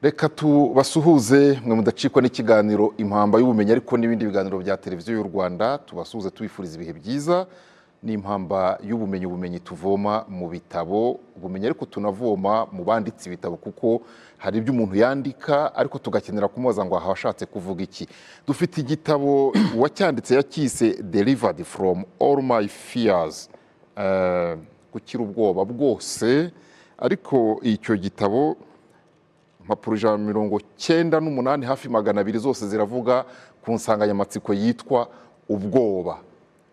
Reka tubasuhuze mwe mudacikwa n'ikiganiro Impamba y'Ubumenyi, ariko n'ibindi biganiro bya Televiziyo y'u Rwanda. Tubasuhuze, tubifuriza ibihe byiza. Ni Impamba y'Ubumenyi, ubumenyi tuvoma mu bitabo, ubumenyi ariko tunavoma mu banditse ibitabo, kuko hari ibyo umuntu yandika ariko tugakenera kumubaza ngo aha washatse kuvuga iki. Dufite igitabo, uwacyanditse yacyise "Delivered from all my fears", gukira ubwoba bwose. Ariko icyo gitabo, impapuro 198, hafi 200, zose ziravuga ku nsanganyamatsiko yitwa ubwoba.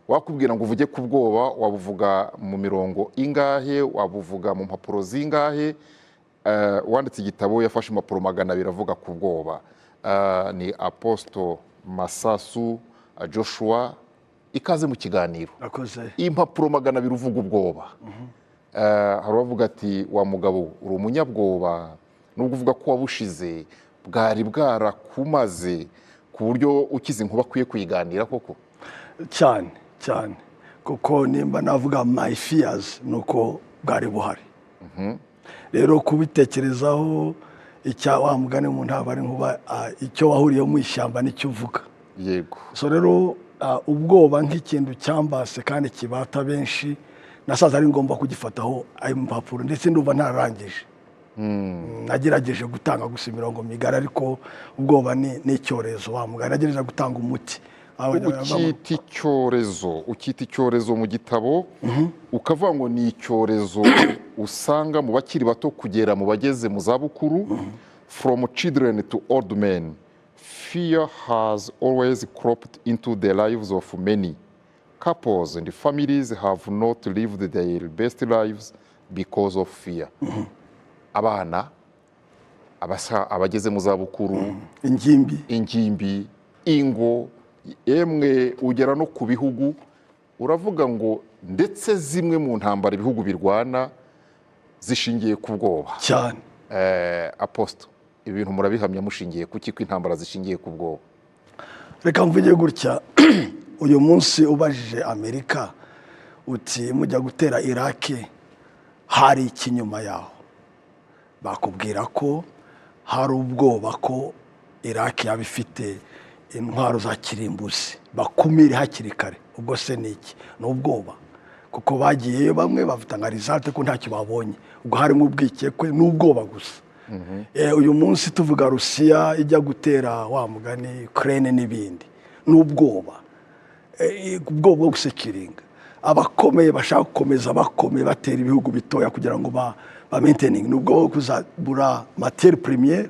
Wakubwira ngo uvuge ku bwoba, wabuvuga mu mirongo ingahe? Wabuvuga mu mpapuro zingahe? Uwanditse igitabo yafashe impapuro 200 avuga ku bwoba. Ni Apostle Masasu Joshua. Ikaze mu kiganiro. Akoze. Impapuro 200 uvuga ubwoba. Hari uwavuga ati: "Wa mugabo, uri umunyabwoba, nubwo uvuga ko wabushize, bwari bwarakumaze ku buryo ukize inkuba akwiye kuyiganira koko?" Cyane cyane, kuko nimba navuga my fears, ni uko bwari buhari. Rero kubitekerezaho, icya wa mugani mu ntabwo ari nkuba, icyo wahuriyeho mu ishyamba nicyo uvuga. So rero ubwoba nk'ikintu cyambase kandi kibata benshi, nasaza ari ngombwa kugifataho ayo mpapuro, ndetse ndumva ntararangije. Nagerageje gutanga gusa imirongo migari, ariko ubwoba ni icyorezo wa mugani, nagerageje gutanga umuti. Ukita icyorezo, ukita icyorezo mu gitabo, ukavuga ngo ni icyorezo usanga mu bakiri bato kugera mu bageze mu zabukuru. "From children to old men, fear has always cropped into the lives of many. Couples and families have not lived their best lives because of fear." Abana, abageze mu zabukuru, ingimbi, ingimbi, ingo, emwe ugera no ku bihugu. Uravuga ngo ndetse zimwe mu ntambara ibihugu birwana zishingiye ku bwoba. Cyane. Apostle, ibintu murabihamya mushingiye kuki ko intambara zishingiye ku bwoba? Reka mvuge gutya: uyu munsi ubajije Amerika uti: "Mujya gutera Iraki, hari iki nyuma yaho?" Bakubwira ko hari ubwoba ko Iraki yaba ifite intwaro za kirimbuzi, bakumire hakiri kare. Ubwo se ni iki? Ni ubwoba, kuko bagiyeyo bamwe bafite nka result ko ntacyo babonye. Ubwo harimo ubwikekwe n'ubwoba gusa. Uyu munsi tuvuga Rusiya ijya gutera wa mugani Ukraine n'ibindi, n'ubwoba, ubwoba bwo gusecuringa abakomeye, bashaka gukomeza bakomeye, batera ibihugu bitoya kugira ngo ba maintaining, ni ubwoba bwo kuzabura matière première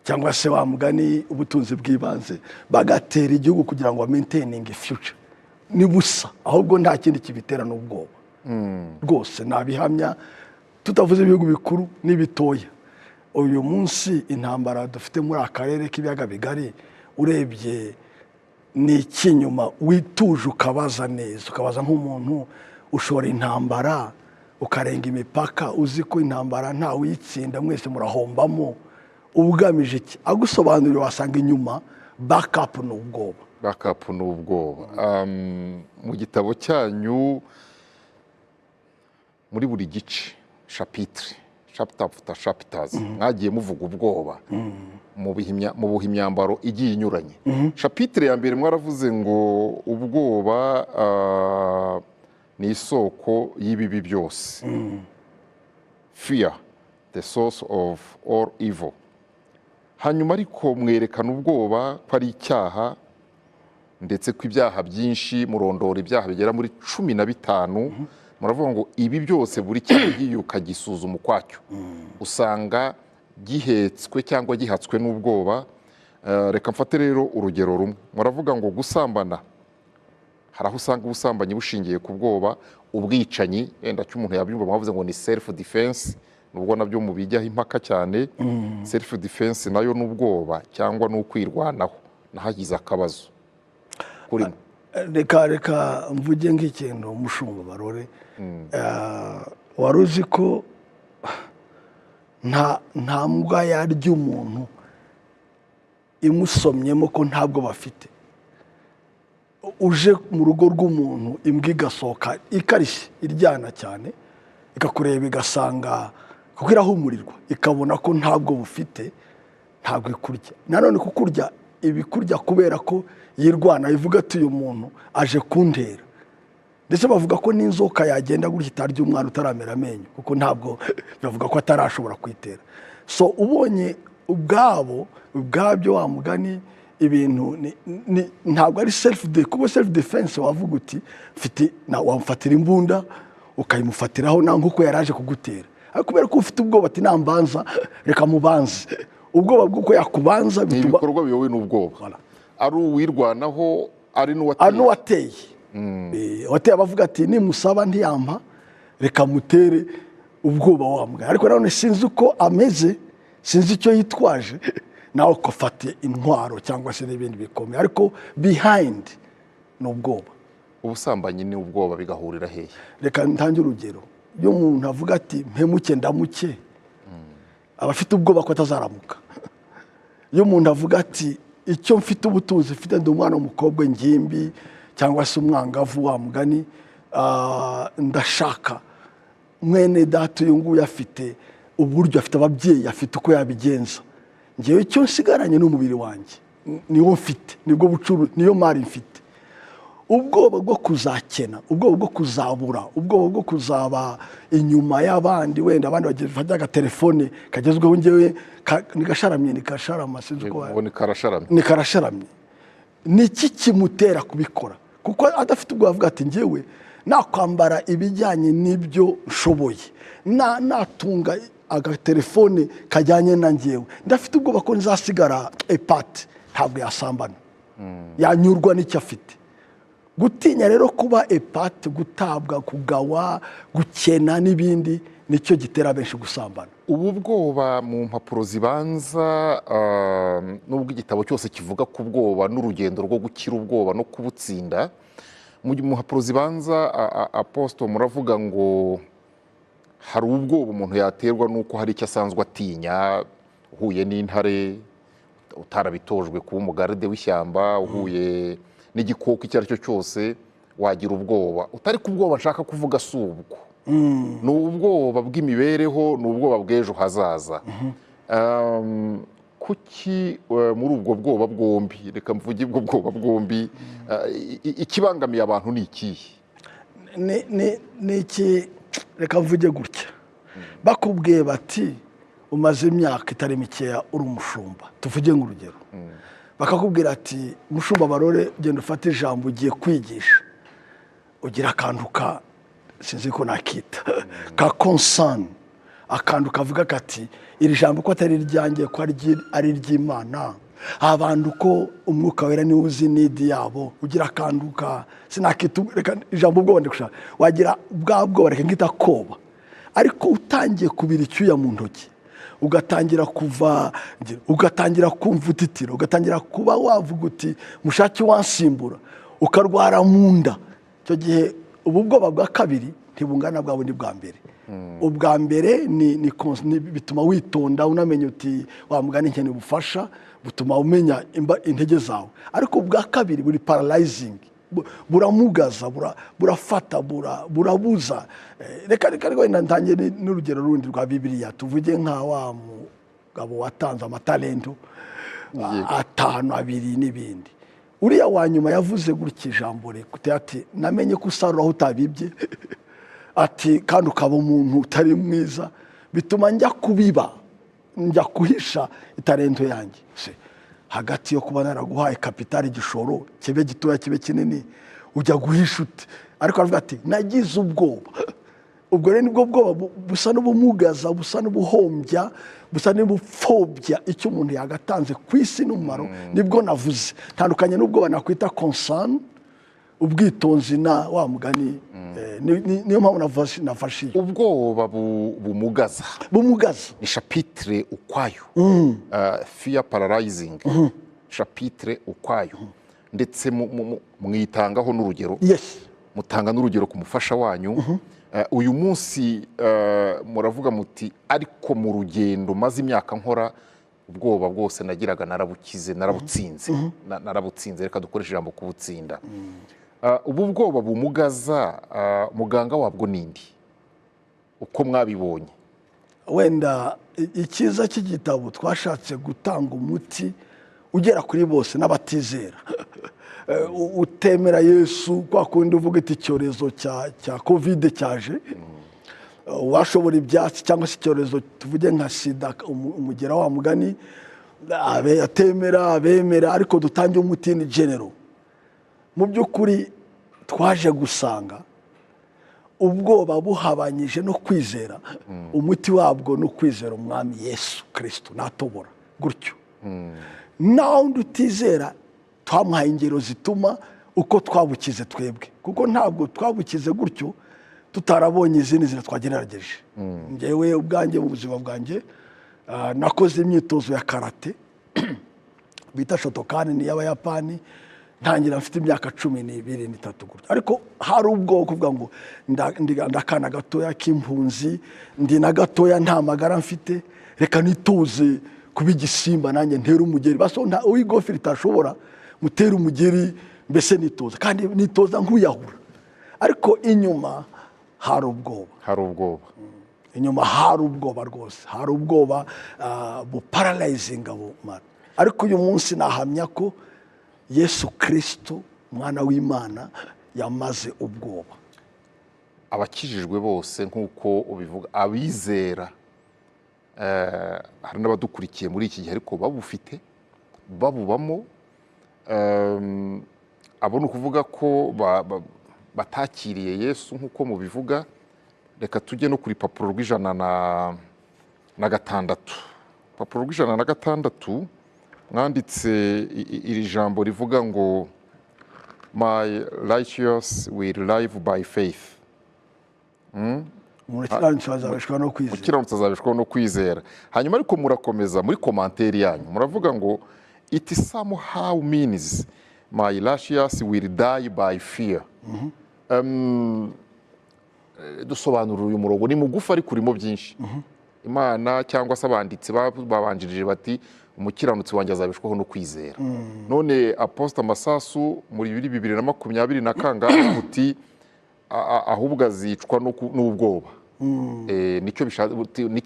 cyangwa se wa mugani ubutunzi bw'ibanze, bagatera igihugu kugira ngo ba maintaining future. Ni busa, ahubwo nta kindi kibitera n'ubwoba rwose, nabihamya, tutavuze ibihugu bikuru n'ibitoya. Uyu munsi intambara dufite muri aka karere k'Ibiyaga Bigari, urebye ni icy'inyuma, wituje ukabaza neza, ukabaza nk'umuntu ushora intambara, ukarenga imipaka, uzi ko intambara ntawe uyitsinda, mwese murahombamo, uba ugamije iki? Agusobanurira, wasanga inyuma backup ni ubwoba. Backup ni ubwoba. Mu gitabo cyanyu, muri buri gice, chapitre, chapter after chapters, mwagiye muvuga ubwoba mu buha imyambaro igiye inyuranye. Chapitre ya mbere mwaravuze ngo ubwoba ni isoko y'ibibi byose, "Fear, the source of all evil". Hanyuma ariko mwerekana ubwoba ko ari icyaha, ndetse ko ibyaha byinshi, murondora ibyaha bigera muri 15, muravuga ngo ibi byose, buri cyaha ugiye ukagisuzuma ukwacyo, usanga gihetswe cyangwa gihatswe n'ubwoba. Reka mfate rero urugero rumwe. Muravuga ngo gusambana, hari aho usanga ubusambanyi bushingiye ku bwoba. Ubwicanyi, wenda cyo umuntu yabyumva, mwavuze ngo ni self defense, nubwo nabyo mubijyaho impaka cyane. Self defense nayo ni ubwoba cyangwa ni ukwirwanaho nahagize akabazo kurimo? Reka mvuge nk'ikintu, umushumba Barore. Wari uzi ko nta mbwa yarya umuntu imusomyemo ko ntabwo bafite? Uje mu rugo rw'umuntu, imbwa igasohoka ikarishye, iryana cyane, ikakureba, igasanga kuko irahumurirwa, ikabona ko ntabwo bufite. Ntabwo ikurya. Nanone kukurya, ibikurya kubera ko yirwana, ivuga ati: "Uyu muntu aje kuntera." Ndetse bavuga ko n'inzoka yagenda gutya itarya umwana utaramera amenyo, kuko ntabwo bavuga ko atarashobora kuyitera. So ubonye ubwabo ubwabyo, wa mugani, ibintu ntabwo ari self de kuko self defense wavuga uti mfite wamufatira imbunda ukayimufatiraho nawe nk'uko yari aje kugutera. Ariko kubera ko ufite ubwoba ati: "Nambanza, reka mubanze," ubwoba bw'uko yakubanza Ni bituma ibikorwa biyobowe n'ubwoba. Voilà. Ari uwirwanaho, ari n'uwateye. Ari n'uwateye. Uwateye abavuga ati: "Nimusaba ntiyampa, reka mutere ubwoba," wa mugani. Ariko nanone sinzi uko ameze, sinzi icyo yitwaje, nawe ukafata intwaro cyangwa se n'ibindi bikomeye, ariko behind ni ubwoba. Ubusambanyi ni ubwoba bigahurira hehe? Reka ntange urugero. Iyo umuntu avuga ati: "Mpemuke ndamuke," aba afite ubwoba ko atazaramuka. Iyo umuntu avuga ati: "Icyo mfite, ubutunzi mfite, ndi umwana w'umukobwa ingimbi cyangwa se umwangavu," wa mugani, ndashaka mwene data uyu nguyu afite uburyo, afite ababyeyi, afite uko yabigenza, ngewe icyo nsigaranye ni umubiri wanjye, niwo mfite, nibwo bucuruzi, niyo mari mfite. Ubwoba bwo kuzakena, ubwoba bwo kuzabura, ubwoba bwo kuzaba inyuma y'abandi, wenda abandi bafata agatelefone kagezweho, ngewe ni gasharamye, ni kasharama, sinzi uko Ngo ni karasharamye. Ni karasharamye. Ni iki kimutera kubikora? Kuko adafite ubwoba avuga ati: "Ngewe nakwambara ibijyanye n'ibyo nshoboye, natunga agatelefone kajyanye na ngewe, ndafite ubwoba ko nzasigara epate." Ntabwo yasambana, yanyurwa n'icyo afite. Gutinya rero kuba epate, gutabwa, kugawa, gukena n'ibindi, nicyo gitera benshi gusambana. Ubu bwoba mu mpapuro zibanza, nubwo igitabo cyose kivuga ku bwoba n'urugendo rwo gukira ubwoba no kubutsinda, mu mpapuro zibanza, apostle, muravuga ngo hari ubwoba umuntu yaterwa n'uko hari icyo asanzwe atinya: uhuye n'intare, utarabitojwe kuba umugarde w'ishyamba, uhuye n'igikoko icyo ari cyo cyose wagira ubwoba. Utari ku bwoba nshaka kuvuga si ubwo, ni ubwoba bw'imibereho, ni ubwoba bw'ejo hazaza. Kuki muri ubwo bwoba bwombi, reka mvuge ubwo bwoba bwombi, ikibangamiye abantu ni ikihe? Ni iki? Reka mvuge gutya: bakubwiye bati umaze imyaka itari mikeya uri umushumba, tuvuge nk'urugero, bakakubwira ati: "Mushumba Barore, genda ufate ijambo, ugiye kwigisha," ugira akantu ka, sinzi ko nakita ka concern, akantu kavuga kati: "Iri jambo ko atari iryanjye, ko ari iry'Imana, abantu ko Umwuka Wera niwe uzi need yabo." Ugira akantu ka, sinakita, reka ijambo ubwoba ndikushaka, wagira bwa bwoba, reka ngita koba. Ariko utangiye kubira icyuya mu ntoki, ugatangira kuva, ugatangira kumva utitira, ugatangira kuba wavuga uti: "Mushake wansimbura," ukarwara mu nda, icyo gihe ubu bwoba bwa kabiri ntibungana bwa bundi bwa mbere. Ubwa mbere ni bituma witonda, unamenya uti: "Wa mugani, nkeneye ubufasha," butuma umenya intege zawe. Ariko ubwa kabiri buri paralyzing, buramugaza, burafata, burabuza. Reka wenda ntange n'urugero rundi rwa Bibiliya. Tuvuge nka wa mugabo watanze amatalento atanu, abiri n'ibindi. Uriya wa nyuma yavuze gutya ijambo reka ati: "Namenye ko usarura aho utabibye," ati: "kandi ukaba umuntu utari mwiza, bituma njya kubiba, njya kuhisha italento yanjye." Se, hagati yo kuba naraguhaye capital, igishoro, kibe gitoya kibe kinini, ujya guhisha ute? Ariko aravuga ati: "Nagize ubwoba." Ubwo rero nibwo bwoba busa n'ubumugaza, busa n'ubuhombya, busa n'ubupfobya icyo umuntu yagatanze ku isi n'umumaro. Nibwo navuze tandukanye n'ubwoba nakwita concern, ubwitonzi na wa mugani. Niyo mpamvu nafashe iyo. Ubwoba bumugaza. Bumugaza. Ni chapitre ukwayo. Fear paralyzing, chapitre ukwayo, ndetse mwitangaho n'urugero. Mutanga n'urugero ku mufasha wanyu. Uyu munsi muravuga muti: "Ariko mu rugendo maze imyaka nkora, ubwoba bwose nagiraga narabukize, narabutsinze." Narabutsinze, reka dukoreshe ijambo kubutsinda. Ubu bwoba bumugaza, muganga wabwo nindi uko mwabibonye? Wenda icyiza cy'igitabo, twashatse gutanga umuti ugera kuri bose n'abatizera. Utemera Yesu, kwa kundi uvuga iti icyorezo cya COVID cyaje, uwashobora ibyatsi, cyangwa se icyorezo tuvuge nka sida, umugera wa mugani, atemera, abemera, ariko dutange umuti ni general. Mu by'ukuri twaje gusanga ubwoba buhabanyije no kwizera. Umuti wabwo ni ukwizera Umwami Yesu Kirisito, natobora gutyo. Naho undi utizera, twamuhaye ingero zituma uko twabukize twebwe, kuko ntabwo twabukize gutyo tutarabonye izindi nzira twagerageje. Ngewe ubwanjye, mu buzima bwanjye, nakoze imyitozo ya karate bita Shotokan, ni iy'Abayapani, ntangira mfite imyaka 12 n'itatu gutyo. Ariko hari ubwoba, kuvuga ngo ndakana gatoya k'impunzi, ndi na gatoya, nta magara mfite, reka nituze kuba igisimba, nanjye ntere umugeri baso nta uw'igofi ritashobora, mutere umugeri. Mbese nitoza, kandi nitoza nk'uyahura, ariko inyuma hari ubwoba. Hari ubwoba. Inyuma hari ubwoba rwose, hari ubwoba buparalyzinga bumara. Ariko uyu munsi nahamya ko Yesu Kirisito, Umwana w'Imana, yamaze ubwoba. Abakijijwe bose, nk'uko ubivuga, abizera, hari n'abadukurikiye muri iki gihe ariko babufite, babubamo. Abo ni ukuvuga ko batakiriye Yesu nk'uko mubivuga. Reka tujye no ku rupapuro rw'106. Urupapuro rw'106 mwanditse iri jambo rivuga ngo "My righteous will live by faith." Umuntu ukiranutse azabeshwaho no kwizera. Umukiranutsi azabeshwaho no kwizera. Hanyuma ariko murakomeza muri commentaire yanyu, muravuga ngo "It somehow means my righteous will die by fear." Dusobanurira uyu murongo, ni mugufi ariko urimo byinshi. Imana cyangwa se abanditsi babanjirije bati umukiranutsi wanjye azabeshwaho no kwizera. None Apostle Masasu, muri 2020 na kangahe muti ahubwo azicwa n'ubwoba. Nicyo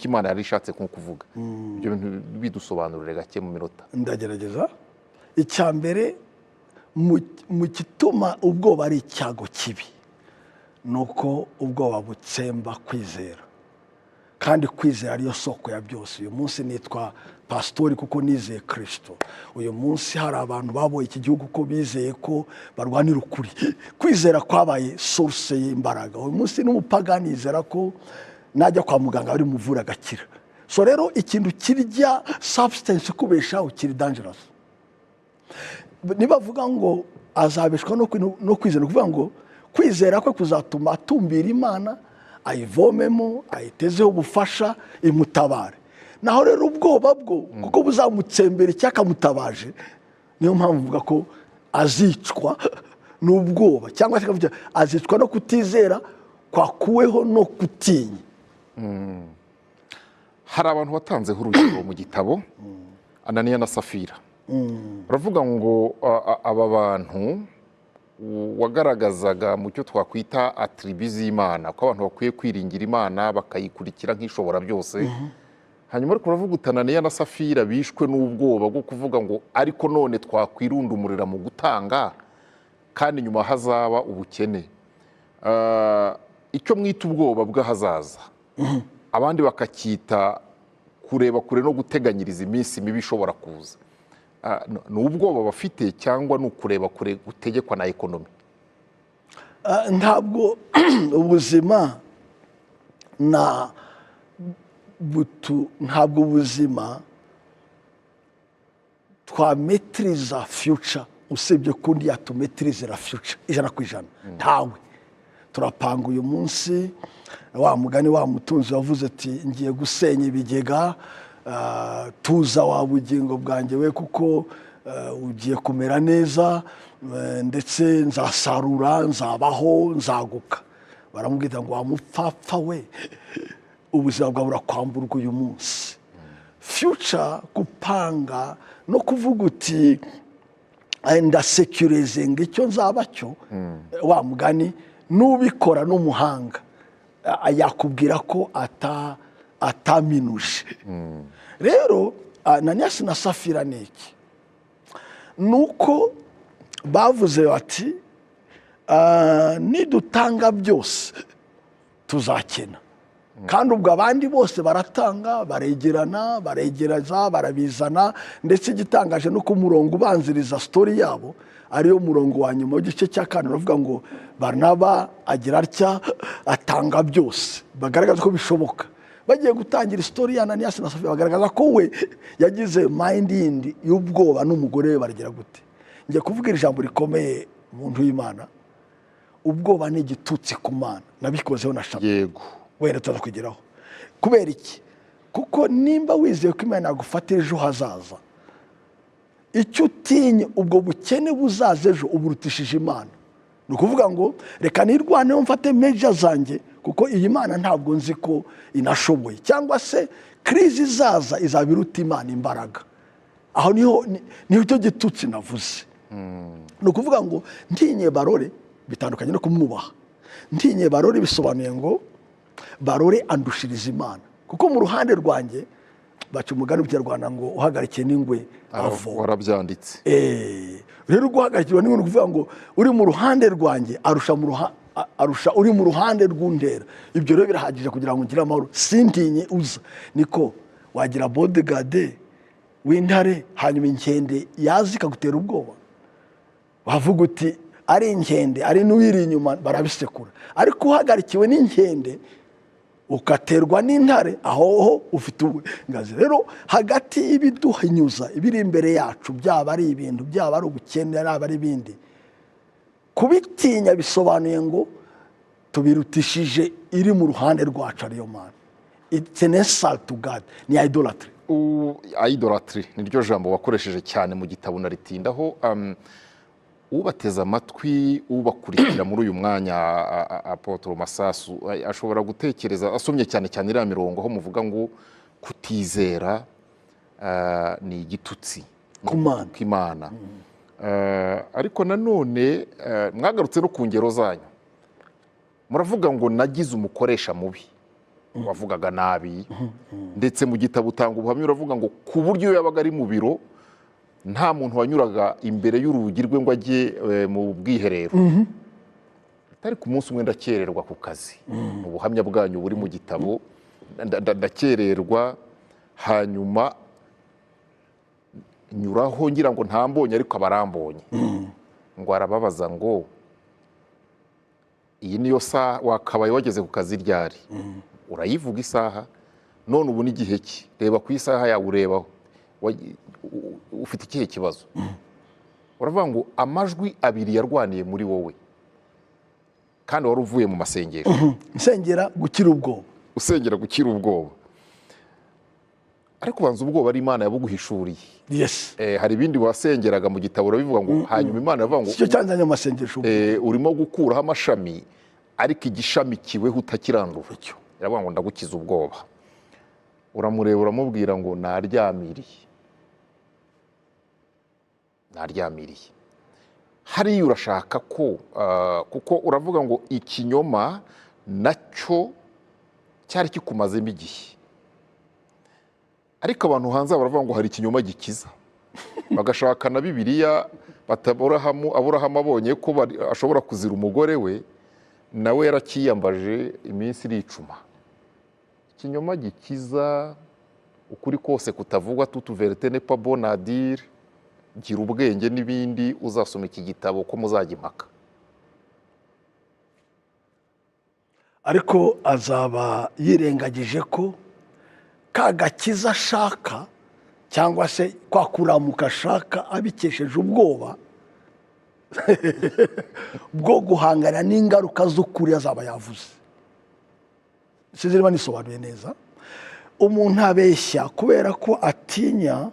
Imana yari ishatse nko kuvuga. Ibyo bintu bidusobanurire gake mu minota. Ndagerageza. Icya mbere, mu gituma ubwoba ari icyago kibi, ni uko ubwoba butsemba kwizera, kandi kwizera ariyo soko ya byose. Uyu munsi nitwa pasitori kuko nizeye Kirisito. Uyu munsi hari abantu baboye iki gihugu ko bizeye ko barwanira ukuri. Kwizera kwabaye source y'imbaraga. Uyu munsi n'umupagani yizera ko najya kwa muganga bari muvura agakira. So rero ikintu kirya substance ikubeshaho kiri dangerous. Nibavuga ngo azabeshwa no kwizera, ni ukuvuga ngo kwizera kwe kuzatuma atumbira Imana, ayivomemo, ayitezeho ubufasha, imutabare. Naho rero ubwoba bwo, kuko buzamutsembera icyakamutabaje, niyo mpamvu mvuga ko azicwa n'ubwoba, cyangwa se akavuga azicwa no kutizera kwakuweho no gutinya. Hari abantu watanzeho urugero mu gitabo, Ananiya na Safira. Baravuga ngo aba bantu wagaragazaga mu cyo twakwita attributs z'Imana, ko abantu bakwiye kwiringira Imana, bakayikurikira nk'ishobora byose. Hanyuma ariko uravuga uti Ananiya na Safira bishwe n'ubwoba bwo kuvuga ngo ariko none twakwirundumurira mu gutanga kandi nyuma hazaba ubukene. Icyo mwita ubwoba bw'ahazaza, abandi bakacyita kureba kure no guteganyiriza iminsi mibi ishobora kuza. Ni ubwoba bafite cyangwa ni ukureba kure gutegekwa na economy? Ntabwo ubuzima na butu, ntabwo ubuzima twamaîtriza future, usibye ko undi yatumaîtrizira future 100%, ntawe. Turapanga uyu munsi. Wa mugani wa mutunzi wavuze ati ngiye gusenya ibigega, tuza wa bugingo bwanjye we, kuko ugiye kumera neza, ndetse nzasarura, nzabaho, nzaguka. Baramubwira ngo wa mupfapfa we, ubuzima bwawe burakwamburwa uyu munsi. Future, gupanga no kuvuga uti ndasecurizinga icyo nzaba cyo, wa mugani n'ubikora n'umuhanga yakubwira ko Ataminuje rero Ananiyasi na Safira ni iki? Ni uko bavuze bati: "Nidutanga byose tuzakena." Kandi ubwo abandi bose baratanga, baregerana, baregereza, barabizana. Ndetse igitangaje ni uko umurongo ubanziriza story yabo, ariyo murongo wa nyuma w'igice cya kane, uravuga ngo Barinaba agira atya atanga byose, bagaragaza ko bishoboka. Bagiye gutangira story ya Ananiyasi na Safira, bagaragaza ko we yagize mind yindi y'ubwoba n'umugore we. Baragira gute? Njya kuvuga iri jambo rikomeye, umuntu w'Imana: ubwoba ni igitutsi ku Mana. Nabikozeho na shami. Wenda tuza kugeraho. Kubera iki? Kuko nimba wizeye ko Imana yagufatira ejo hazaza, icyo utinya, ubwo bukene buzaza ejo, uburutishije Imana. Ni ukuvuga ngo reka nirwaneho, mfate measure zanjye, kuko iyi Mana ntabwo nzi ko inashoboye, cyangwa se crise izaza izaba iruta Imana imbaraga. Aho niho icyo gitutsi navuze. Ni ukuvuga ngo ntinye Barore bitandukanye no kumwubaha. Ntinye Barore bisobanuye ngo Barore andushiriza Imana, kuko mu ruhande rwanjye baca umugani mu Kinyarwanda ngo uhagarikiye n'ingwe avoma. Warabyanditse. Rero guhagarikirwa n'ingwe ni ukuvuga ngo uri mu ruhande rwanjye arusha uri mu ruhande rw'undera. Ibyo rero birahagije kugira ngo ngire amahoro, sintinye uza. Niko wagira bodyguard w'intare, hanyuma inkende yaza ikagutera ubwoba, wavuga uti ari inkende ari n'uwiri inyuma barabisekura. Ariko uhagarikiwe n'inkende ugaterwa n'intare, aho ho ufite uburenganzira. Rero hagati y'ibiduhinyuza ibiri imbere yacu, byaba ari ibintu, byaba ari ubukene, yaba ari ibindi, kubitinya bisobanuye ngo tubirutishije iri mu ruhande rwacu, ariyo Mana. It's an insult to God, ni idolatry. Idolatry niryo jambo wakoresheje cyane mu gitabo, naritindaho. Ubateze amatwi, ubakurikira muri uyu mwanya, Apôtre Masasu ashobora gutekereza asomye cyane cyane iriya mirongo aho muvuga ngo kutizera ni igitutsi ku Mana. Ku Imana. Ariko nanone mwagarutse no ku ngero zanyu, muravuga ngo nagize umukoresha mubi wavugaga nabi. Ndetse mu gitabo utanga ubuhamya, uravuga ngo ku buryo iyo yabaga ari mu biro nta muntu wanyuraga imbere y'urugi rwe ngo ajye mu bwiherero. Atari ku munsi umwe ndakererwa ku kazi. Mu buhamya bwanyu buri mu gitabo, ndakererwa, hanyuma nyuraho ngira ngo ntambonye, ariko abarambonye. Ngo arababaza ngo: "Iyi niyo saha wakabaye wageze ku kazi ryari? Urayivuga isaha, none ubu ni igihe ki? Reba ku isaha yawe, urebaho. Ufite ikihe kibazo?" Uravuga ngo amajwi abiri yarwaniye muri wowe, kandi wari uvuye mu masengesho. Nsengera gukira ubwoba. Usengera gukira ubwoba, ariko ubanza ubwoba ari Imana yabuguhishuriye. Yes. Hari ibindi wasengeraga, mu gitabo urabivuga ngo hanyuma Imana iravuga ngo Sicyo cyanzanye amasengesho. Urimo gukuraho amashami, ariko igishamikiweho utakirandura. Iravuga ngo ndagukiza ubwoba. Uramureba, uramubwira ngo naryamiriye, naryamiriye. Hariya urashaka ko kuko uravuga ngo ikinyoma nacyo cyari kikumazemo igihe. Ariko abantu hanze baravuga ngo hari ikinyoma gikiza, bagashaka na Bibiliya bati Aburahamu abonye ko ashobora kuzira umugore we, nawe yarakiyambaje, iminsi iricuma. Ikinyoma gikiza, ukuri kose kutavugwa, toute vérité n'est pas bonne à dire, gira ubwenge n'ibindi. Uzasoma iki gitabo ko muzajya impaka. Ariko azaba yirengagije ko ka gakiza ashaka, cyangwa se kwa kuramuka ashaka abikesheje ubwoba bwo guhangana n'ingaruka z'ukuri azaba yavuze. Sinzi niba nisobanuye neza. Umuntu abeshya kubera ko atinya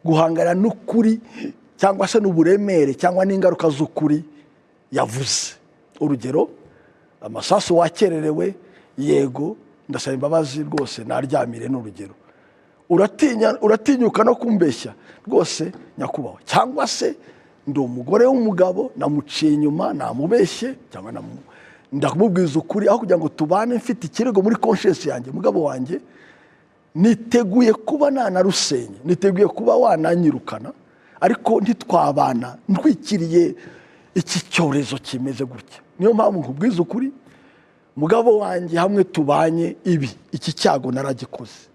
guhangana n'ukuri, cyangwa se n'uburemere cyangwa n'ingaruka z'ukuri yavuze. Urugero, amasasu wakererewe, yego, ndasaba imbabazi rwose, naryamire. Ni urugero. Uratinya, uratinyuka no kumbeshya rwose nyakubahwa, cyangwa se ndi umugore w'umugabo, namuciye inyuma, namubeshye, cyangwa ndamubwiza ukuri aho kugira ngo tubane mfite ikirego muri conscience yanjye. Mugabo wanjye. Niteguye kuba nanarusenya, niteguye kuba wananyirukana, ariko ntitwabana ntwikiriye iki cyorezo kimeze gutya. Niyo mpamvu nkubwiza ukuri, mugabo wanjye, hamwe tubanye ibi, iki cyago naragikoze,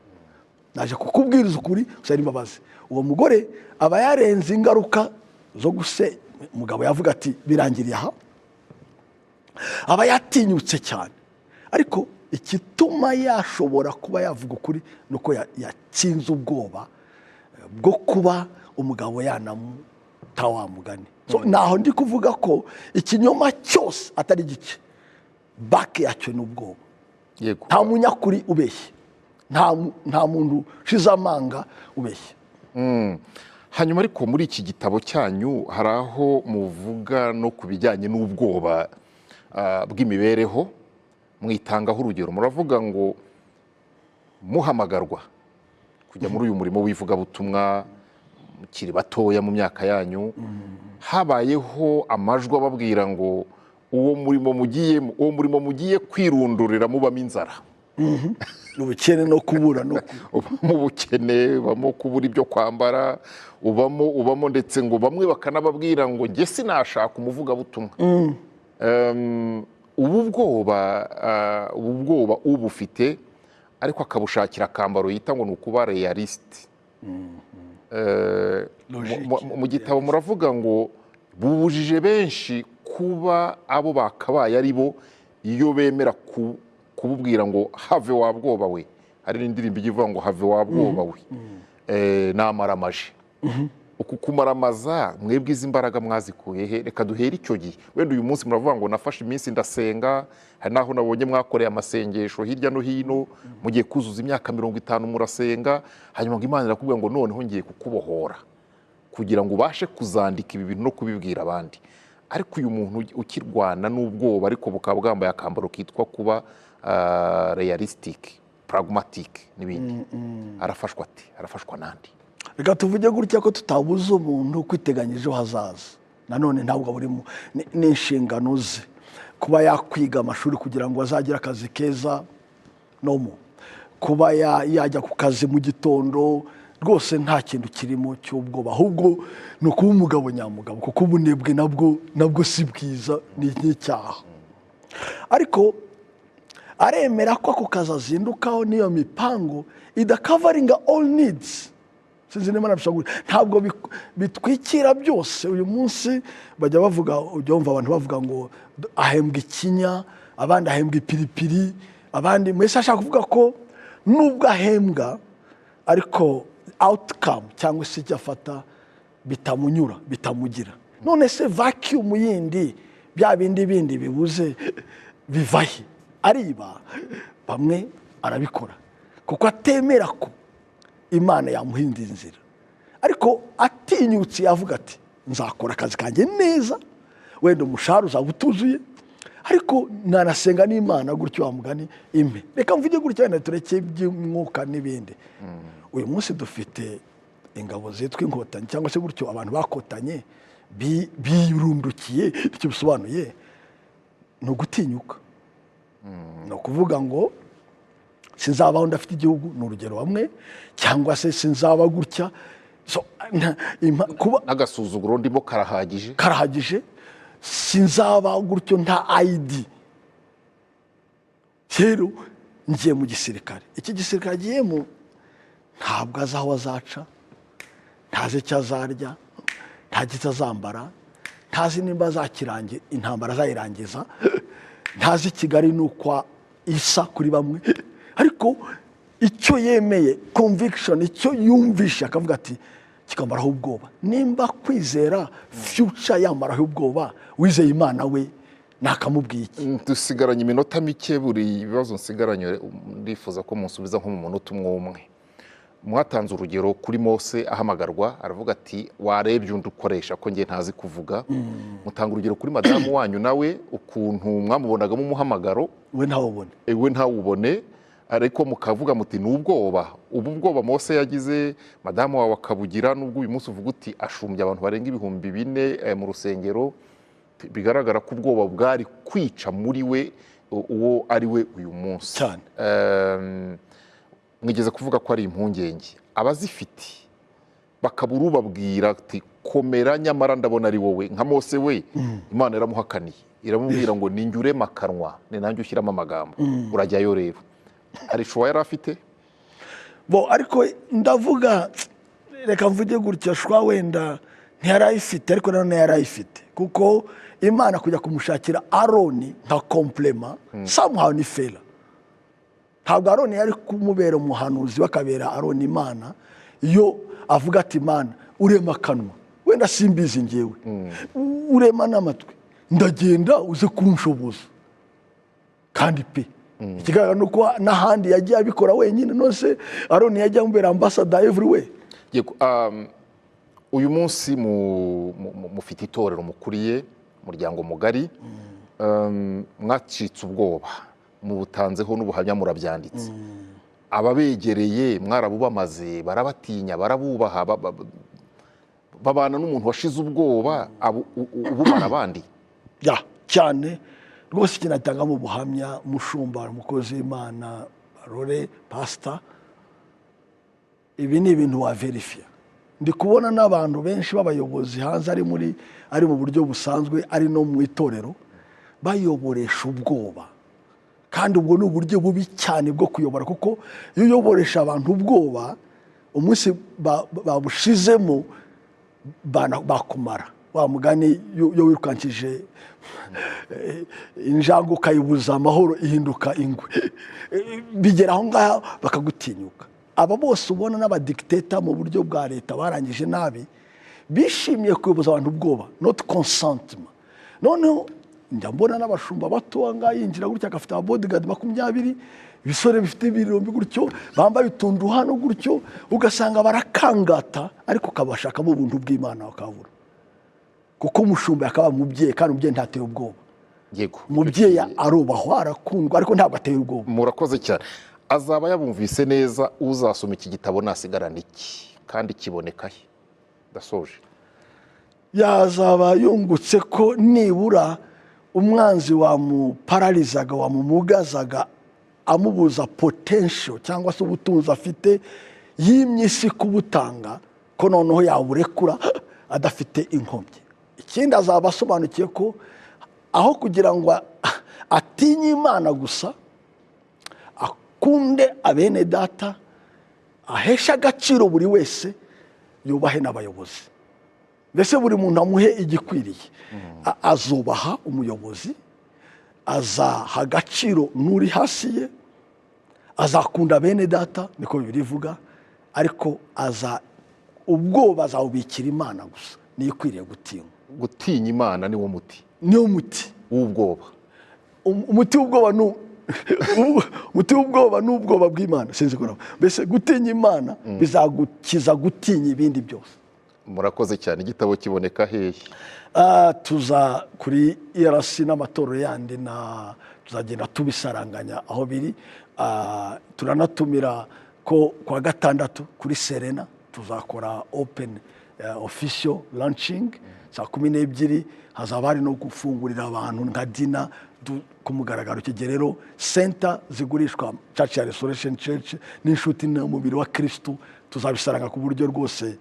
naje kukubwiriza ukuri, usaba imbabazi. Uwo mugore aba yarenze ingaruka zo guse umugabo yavuga ati birangiriye aha. Aba yatinyutse cyane, ariko igituma yashobora kuba yavuga ukuri ni uko yatsinze ubwoba bwo kuba umugabo yanamuta wa mugani. So, naho ndi kuvuga ko ikinyoma cyose atari igice bake yacyo ni ubwoba. Nta munyakuri ubeshya, nta muntu ushize amanga ubeshya. Hanyuma ariko muri iki gitabo cyanyu hari aho muvuga no ku bijyanye n'ubwoba bw'imibereho, mwitangaho urugero. Muravuga ngo muhamagarwa kujya muri uyu murimo w'ivugabutumwa mukiri batoya mu myaka yanyu, habayeho amajwi ababwira ngo uwo murimo mugiye kwirundurira mubamo inzara, ubukene no kubura no ubamo ubukene, ubamo kubura ibyo kwambara, ubamo ndetse ngo bamwe bakanababwira ngo njye sinashaka umuvugabutumwa. Ubu bwoba ubufite ariko akabushakira akambaro yita ngo ni ukuba réaliste. Logique. Mu gitabo muravuga ngo bubujije benshi kuba abo bakabaye ari bo iyo bemera kububwira ngo have wa bwoba we. Hari n'indirimbo ijya ivuga ngo have wa bwoba we. Namaramaje uku kumaramaza, mwebwe izi mbaraga mwazikuye he? Reka duhere icyo gihe. Wenda uyu munsi muravuga ngo nafashe iminsi ndasenga, hari n'aho nabonye mwakoreye amasengesho hirya no hino, mugiye kuzuza imyaka 50 murasenga, hanyuma ngo Imana irakubwira ngo noneho ngiye kukubohora kugira ngo ubashe kuzandika ibi bintu no kubibwira abandi. Ariko uyu muntu ukirwana n'ubwoba, ariko bukaba bwambaye akambaro kitwa kuba realistic, pragmatic n'ibindi, arafashwa ate? Arafashwa n'andi? Reka tuvuge gutya ko tutabuza umuntu kwiteganya ejo hazaza. Nanone ntabwo burimo ni inshingano ze kuba yakwiga amashuri kugira ngo azagire akazi keza, no kuba yajya ku kazi mu gitondo. Rwose nta kintu kirimo cy'ubwoba, ahubwo ni ukuba umugabo nyamugabo, kuko ubunebwe nabwo si bwiza, ni nk'icyaha. Ariko aremera ko ako kazi azindukaho n'iyo mipango idacoveringa all needs. Sinzi niba nabishobora. Ntabwo bitwikira byose. Uyu munsi bajya bavuga, ujya wumva abantu bavuga ngo ahembwa ikinya, abandi ahembwa ipiripiri, abandi mwese. Ashaka kuvuga ko nubwo ahembwa, ariko outcome cyangwa se icyo afata bitamunyura, bitamugira. None se vacuum yindi, bya bindi bindi bibuze bivahe? Ariba bamwe, arabikora kuko atemera ko Imana yamuhinda inzira. Ariko atinyutse yavuga ati nzakora akazi kanjye neza, wenda umushahara uzaba utuzuye, ariko nanasenga n'Imana gutyo wa mugani impe. Reka mvuge gutya, wenda tureke iby'umwuka n'ibindi. Uyu munsi dufite ingabo zitwa Inkotanyi cyangwa se gutyo, abantu bakotanye, birundukiye. Icyo bisobanuye ni ugutinyuka, ni ukuvuga ngo sinzabaho ndafite igihugu, ni urugero bamwe, cyangwa se sinzaba gutya. So, kuba n'agasuzuguro ndimo karahagije. Karahagije. Sinzaba gutyo nta ID. Rero ngiye mu gisirikare. Iki gisirikare agiyemo ntabwo azi aho azaca, ntazi icyo azarya, ntazi icyo azambara, ntazi nimba azakirangira intambara azayirangiza, ntazi Kigali n'uko isa kuri bamwe. Ariko icyo yemeye, conviction, icyo yumvishe akavuga ati kikamaraho ubwoba. Nimba kwizera future yamaraho ubwoba, wizeye Imana we nakamubwiye iki? Dusigaranye iminota mike. Buri bibazo nsigaranye ndifuza ko munsubiza nko mu munota umwe umwe. Mwatanze urugero kuri Mose ahamagarwa, aravuga ati warebye undi ukoresha ko njye ntazi kuvuga. Mutanga urugero kuri madamu wanyu nawe, ukuntu mwamubonagamo umuhamagaro we ntawubone. We ntawubone, ariko mukavuga muti ni ubwoba. Ubu bwoba Mose yagize, madamu wawe akabugira, nubwo uyu munsi uvuga uti ashumbye abantu barenga 4000 mu rusengero, bigaragara ko ubwoba bwari kwica muri we uwo ari we uyu munsi. Cyane. Mwigeze kuvuga ko ari impungenge abazifite, bakabura ubabwira ati: "Komera, nyamara ndabona ari wowe." Nka Mose we, Imana yaramuhakaniye, iramubwira ngo: "Ninjye urema akanwa, ni nanjye ushyiramo amagambo, urajyayo." Rero hari choix yari afite? Bo, ariko ndavuga, reka mvuge gutya, choix wenda ntiyari ayifite, ariko nanone yari ayifite, kuko Imana kujya kumushakira Aroni nka complement somehow ni fair. Ntabwo Aroni yari kumubera umuhanuzi, bakabera Aroni Imana. Iyo avuga ati: "Imana urema akanwa, wenda simbizi ngewe, urema n'amatwi, ndagenda uze kunshoboza." Kandi pe, ikigaragara ni uko n'ahandi yagiye abikora wenyine. Nose Aroni yagiye amubera ambassador everywhere? Yego, uyu munsi mufite itorero mukuriye, umuryango mugari, mwacitse ubwoba, mubutanzeho n'ubuhamya, murabyanditse. Ababegereye mwarabubamaze, barabatinya, barabubaha, babana n'umuntu washize ubwoba, ubumara abandi. Ya, cyane rwose. Ikintu mu buhamya, umushumba, umukozi w'Imana Rore, pasita, ibi ni ibintu waverifiya. Ndi kubona n'abantu benshi b'abayobozi hanze, ari mu buryo busanzwe, ari no mu itorero, bayoboresha ubwoba. Kandi ubwo ni uburyo bubi cyane bwo kuyobora, kuko iyo uyoboresha abantu ubwoba, umunsi babushizemo bakumara. Wa mugani, iyo wirukankije injangwe ukayibuza amahoro, ihinduka ingwe. Bigera aho ngaho bakagutinyuka. Aba bose ubona n'abadikiteta mu buryo bwa leta barangije nabi, bishimiye kuyoboza abantu ubwoba, not consentment. Noneho njya mbona n'abashumba bato ngaha, yinjira gutya agafite aba bodyguard 20, ibisore bifite ibirombe gutyo, bambaye utuntu hano gutyo, ugasanga barakangata, ariko ukabashakamo ubuntu bw'Imana bakabura, kuko umushumba akaba umubyeyi, kandi umubyeyi ntateye ubwoba. Umubyeyi arubahwa, arakundwa, ariko ntabwo ateye ubwoba. Murakoze cyane. Azaba yabumvise neza. Uzasoma iki gitabo nasigarana iki, kandi kiboneka he? Ndasoje. Yazaba yungutse ko nibura umwanzi wamupararizaga, wamumugazaga, amubuza potential cyangwa se ubutunzi afite, yimye isi kubutanga, ko noneho yawurekura adafite inkomyi. Ikindi, azaba asobanukiwe ko aho kugira ngo atinye Imana gusa, akunde abene data, aheshe agaciro buri wese, yubahe n'abayobozi, mbese buri muntu amuhe igikwiriye. Azubaha umuyobozi, azaha agaciro n'uri hasi ye, azakunda bene data, niko Bibiliya ivuga. Ariko aza ubwoba azawubikira Imana gusa, niyo ikwiriye gutinywa. Gutinya Imana niwo muti Niwo muti w'ubwoba. Umuti w'ubwoba ni ubwoba bw'Imana. Sinzi ko mbese gutinya Imana bizagukiza gutinya ibindi byose. Murakoze cyane. Igitabo kiboneka hehe? Tuza kuri ERC n'amatorero yandi, na tuzagenda tubisaranganya aho biri. Turanatumira ko kwa gatandatu kuri Serena tuzakora open official launching saa 12. Hazaba hari no gufungurira abantu nka dinner ku mugaragaro. Icyo gihe rero center zigurishwa Church ya Restoration Church n'inshuti n'umubiri wa Kirisitu, tuzabisaranga ku buryo rwose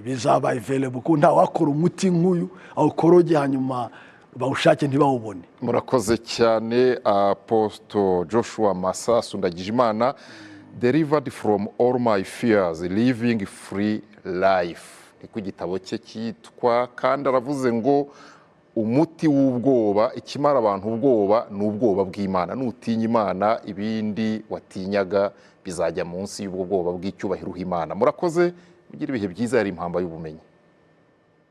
bizaba available, kuko nta wakora umuti nk'uyu awukoroge hanyuma bawushake ntibawubone. Murakoze cyane, Apostle Joshua Masasu Ndagijimana. "Delivered from All My Fears: Living Free Life" niko igitabo cye cyitwa. Kandi aravuze ngo umuti w'ubwoba, ikimara abantu ubwoba, ni ubwoba bw'Imana. Nutinya Imana, ibindi watinyaga bizajya munsi y'ubwo bwoba bw'icyubahiro uha Imana. Murakoze, mugire ibihe byiza. Yari Impamba y'Ubumenyi.